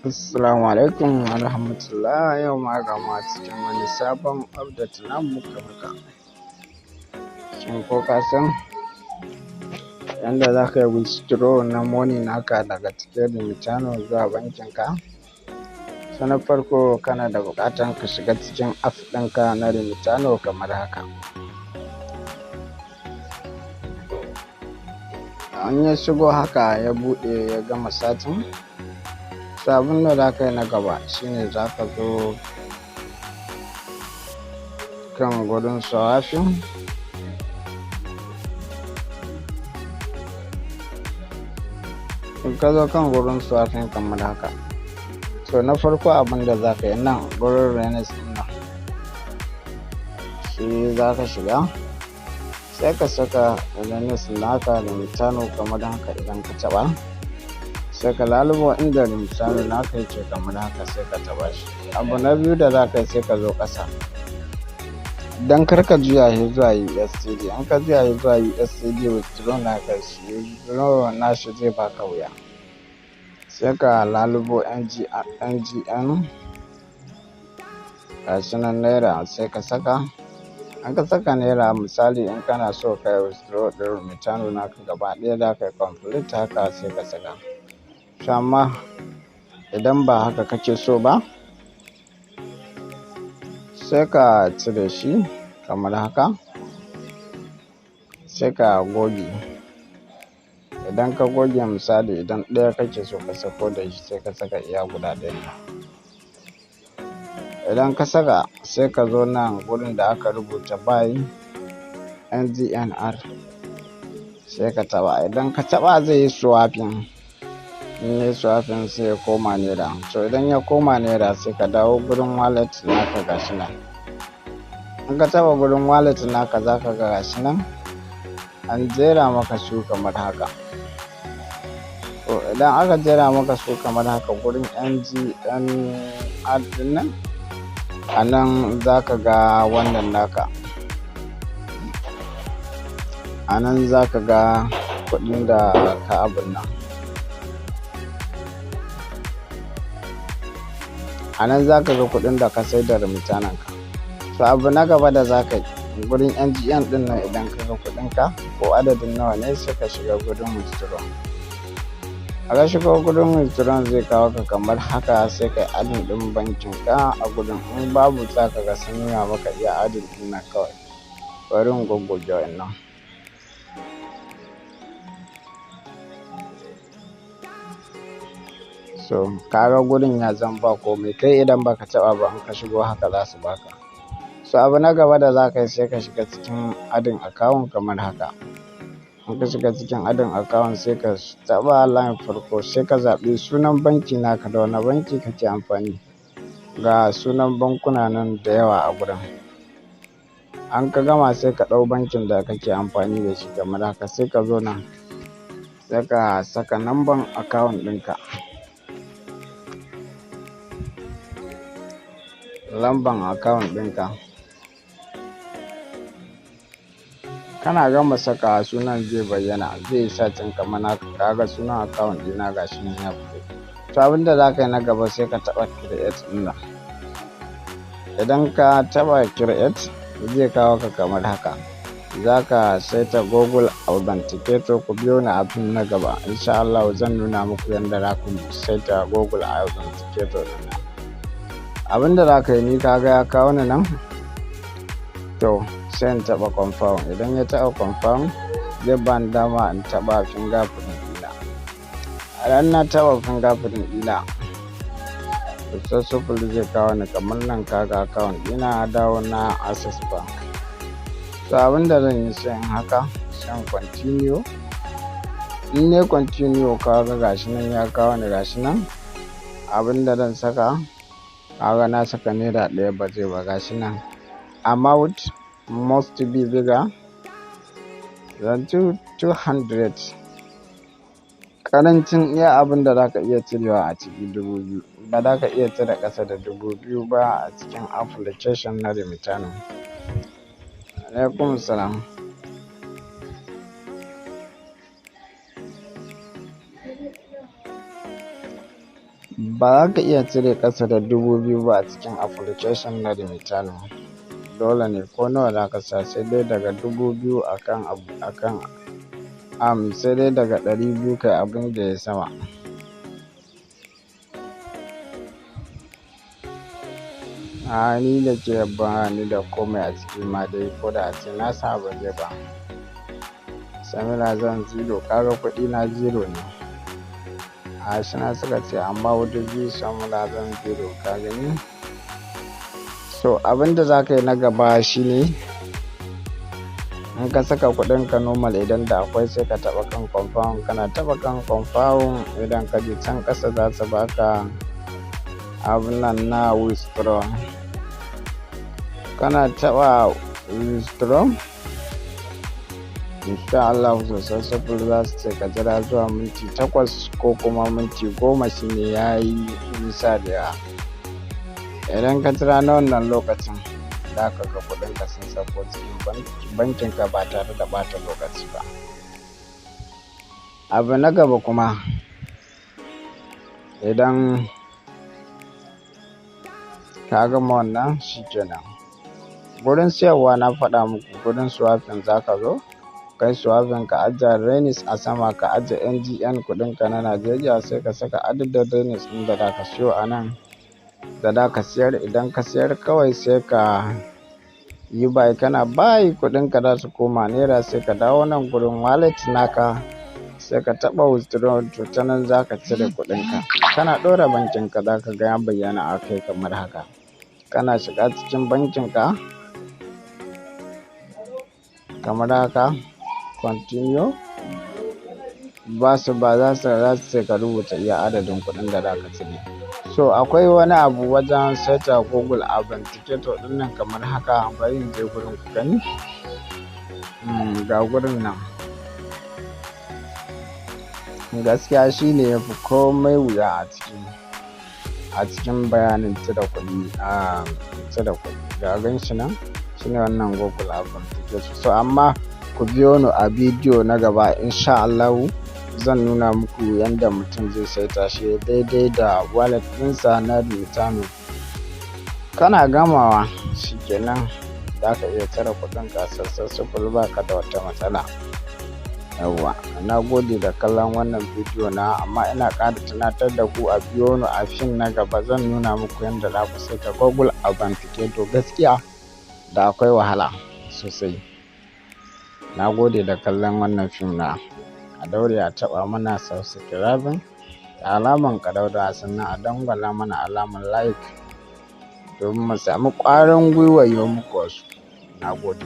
Assalamu alaikum wa rahmatullah. Yau ma ga mu a cikin wani sabon update namu kamar haka. Shin ko ka san yanda za ka yi withdraw na money naka daga cikin Remitano zuwa bankin ka? So na farko kana da buƙatan ka shiga cikin app ɗinka na Remitano kamar haka. In ya shigo haka ya buɗe ya gama searching, so abin da za ka yi na gaba shine za ka zo kan gurin swapping. In ka zo kan gurin swapping kamar haka, so na farko abin da za ka yi, nan gurin Rainers ɗin nan shi za ka shiga, sai ka saka Rainers naka Remitano kamar haka. Idan ka taɓa, sai ka lalubo inda Remitano naka yake kamar haka, sai ka taɓa shi. Abu na biyu da za ka yi, sai ka zo ƙasa don kar ka juya shi zuwa USDT. In ka juya shi zuwa USDT, withdraw naka shi, withdraw nashi zai baka wuya. Sai ka lalubo NGN, gashi nan naira, sai ka saka. In ka saka naira, misali in kana so ka yi withdraw ɗin Remitano naka gaba ɗaya, za ka yi complete haka, sai ka saka. To amma idan ba haka kake so ba, sai ka cire shi kamar haka, sai ka goge. Idan ka goge, misali idan ɗaya kake so ka sako da shi, sai ka saka iya guda ɗayan nan. Idan ka saka, sai ka zo nan gurin da aka rubuta buy NGNR, sai ka taɓa. Idan ka taɓa, zai yi swapping. In yayi swapping, sai ya koma naira. So idan ya koma naira, sai ka dawo gurin wallet naka, gashi nan. In ka taɓa gurin wallet naka, za ka ga gashi nan an jera maka su kamar haka. To idan aka jera maka su kamar haka, gurin NGNR ɗin nan, a nan za ka ga wannan naka. A nan za ka ga kuɗin da ka abun nan. A nan za ka ga kuɗin da ka sai da Remitanon ka. To abu na gaba da za ka yi, gurin NGN ɗin nan, idan ka ga kuɗin ka ko adadin nawa ne, sai ka shiga gurin withdraw. A ka shigo gurin withdraw, zai kawo ka kamar haka, sai ka yi adding ɗin bankin ka a gurin. In babu, za ka ga sun nuna maka iya adding ɗin nan kawai. Bari in goggoge wannan. So ka ga gurin ya zama ba komai. Kai idan baka taɓa ba, in ka shigo haka za su baka. So abu na gaba da za ka yi, sai ka shiga cikin adding account kamar haka. In ka shiga cikin adding account, sai ka taɓa line farko, sai ka zaɓi sunan banki naka, da wane banki kake amfani. Ga sunan bankuna nan da yawa a gurin. An ka gama, sai ka ɗau bankin da kake amfani da shi kamar haka, sai ka zo nan, sai ka saka number account ɗinka. Lamban account ɗinka. Kana gama saka, sunan zai bayyana, zai yi searching kamar haka. Ka ga sunan account ɗina gashi nan ya fito. To abin da za ka yi na gaba, sai ka taɓa create ɗin nan. Idan ka taɓa create, zai kawo ka kamar haka. Za ka saita Google Authenticator. Ku biyo ni abin na gaba. In sha Allahu zan nuna muku yanda za ku saita Google Authenticator ɗin nan. Abin da za ka yi, ni ka ga ya kawo ni nan. To sai in taɓa confirm. Idan ya taɓa confirm, zai bani dama in taɓa fingerprint ɗina. Idan na taɓa fingerprint ɗina, successfully zai kawo ni kamar nan. Ka ga account ɗina ya dawo na Access Bank. So abin da zan yi, sai in haka, sai in continue. In nayi continue, ka ga gashi nan ya kawo ni, gashi nan. Abin da zan saka, ka ga na saka naira ɗaya, ba zai ba, gashi nan. Amount must be bigger than 200. Ƙarancin iya abin da za ka iya cirewa a ciki 2,000. Ba za ka iya cire ƙasa da 2,000 ba a cikin application na Remitano. Alaikum salam. Ba za ka iya cire ƙasa da 2,000 ba a cikin application na Remitano. Dole ne ko nawa za ka sa, sai dai daga 2,000 akan abu akan sai dai daga 200 kai abin da ya sama. A ni da ke ba ni da komai a ciki ma dai, ko da a ce na sa ba zai ba. Samira zan zero, kaga kuɗi na zero ne. A shi na suka ce amma wata biyu samira zan zero, ka gani. So abin da za ka yi na gaba shine in ka saka kuɗin ka normal, idan da akwai, sai ka taɓa kan confirm. Kana taɓa kan confirm, idan ka je can ƙasa za su baka abun nan na withdraw. Kana taɓa withdraw, insha Allah successful, za su ce ka jira zuwa minti 8 ko kuma minti 10, shine ya yi nisa da yawa. Idan ka jira na wannan lokacin, za ka ga kuɗin ka sun sauko cikin bankin ka ba tare da ɓata lokaci ba. Abu na gaba kuma, idan ka gama wannan, shikenan. Gurin siyarwa na faɗa muku, gurin swapping za ka zo kai swapping, ka ajiye Renis a sama, ka ajiye NGN, kuɗinka na Najeriya, sai ka saka adadin Renis ɗin da za ka siyo a nan da za ka siyar. Idan ka siyar, kawai sai ka yi buy. Kana buy, kuɗinka za su koma naira. Sai ka dawo nan gurin wallet naka, sai ka taɓa withdraw. To ta nan za ka cire kuɗinka. Kana ɗora bankinka, za ka ga ya bayyana a kai kamar haka. Kana shiga cikin bankinka kamar haka, continue, ba su ba za su ce ka rubuta iya adadin kuɗin da za ka cire. So akwai wani abu wajen saita Google Authenticator ɗin nan kamar haka. Bari in je gurin ku gani. Ga gurin nan. Gaskiya shine yafi komai wuya a cikin bayanin cire kuɗi, a cire kuɗi. Ga gan shi nan, shine wannan Google Authenticator. So amma ku biyo ni a bidiyo na gaba, insha Allahu zan nuna muku yanda mutum zai saita shi daidai da wallet ɗinsa na Remitano. Kana gamawa, shikenan, za ka iya cire kuɗinka successful, ba ka da wata matsala. Yawwa, na gode da kallon wannan bidiyo na, amma ina ƙara tunatar da ku a biyo ni a fim na gaba, zan nuna muku yanda za ku saita Google Authenticator. Gaskiya da akwai wahala sosai. Na gode da kallon wannan fim na. A daure a taɓa mana subscribing da alaman ƙararrawa, sannan a dangwala mana alamar like domin mu sami ƙwarin gwiwa yi muku wasu. Na gode.